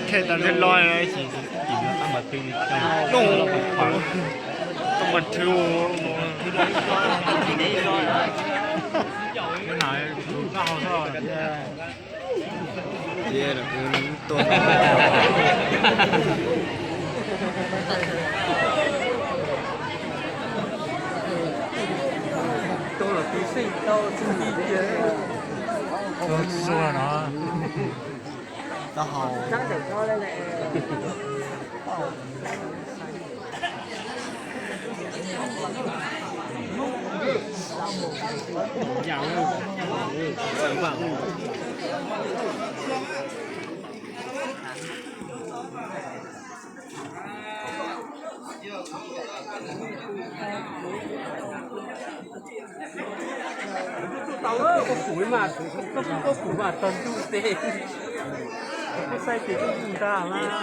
Thiaj tau ntev loj ib sim tim no tab mas twb tau ntev loj pam pam. Tab mas twb Tuaj los tus xeej tau tsis ntij tiag. Tuaj tsis tau no. Tau hau. Koj pum mas, koj pum mas tog ntuj tes, koj saib tes koj yug ntag mas.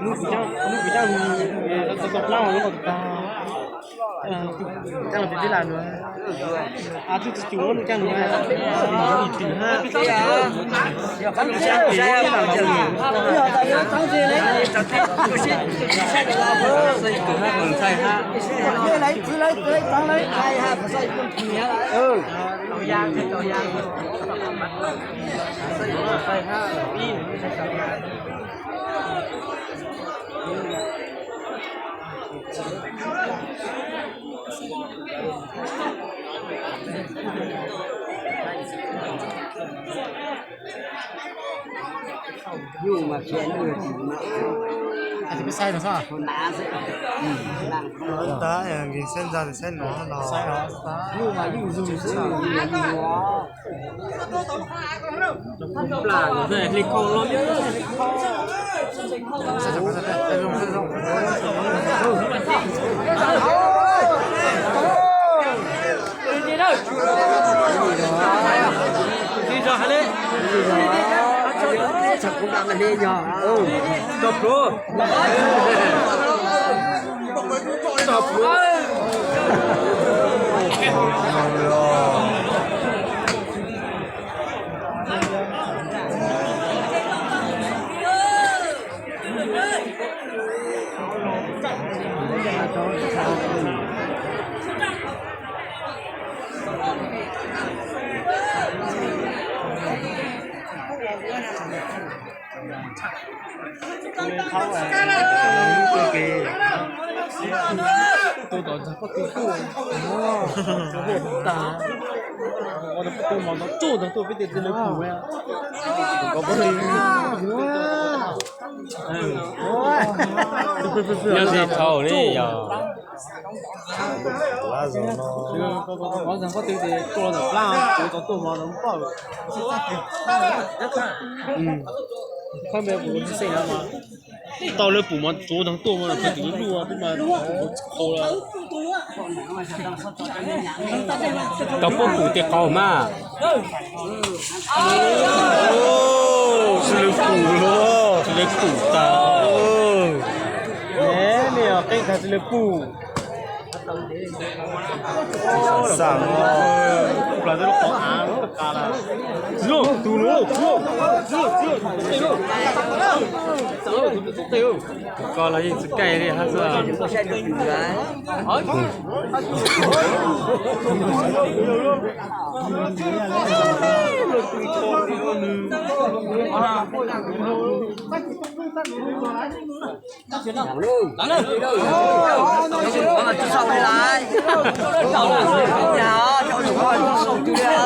Hnub kuv coj, hnub kuv coj mus tau tau plaub hau lub qhov tag, coj los tib tib lam nua. Ab, twb tsis cuag lub coj nua, ib twm hab. Nyuj mas khiav nyuj tim no. Tab nkees saib ntxa saib no los. Tuaj tom ntxog pob tw tuaj, tas, ua rau pob tw mos ntau tsuj ntag tuaj peb tias tsis lawv pum. Yog tsis thaum li yog. Qhov ntxog pob tw ces tuaj los ntawm plab, kuv tau tuaj mos ntawm poj. Khawb me kuv tsis xeem no mas tau lawv pum mas tsuav ntog tuaj mas pheej tus lub luaj twb mas qhau lawm. Tau pub pum tej qau mas. Tsis lawv pum los, tsis lawv pum tas. Me os, qeeb tag tsis lawv pum. Xam Ko los yeej tsis kaij li hab xwb.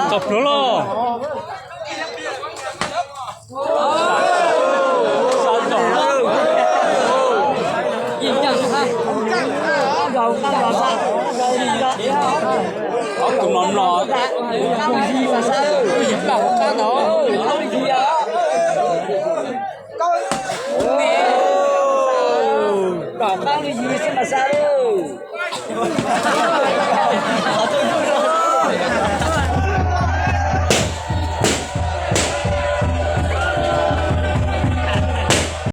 Txog pluag los. Tus mlom mlom, yim plaub hauv qab ntawd. Plaub hauv qab li yim xwb mas xa lawm.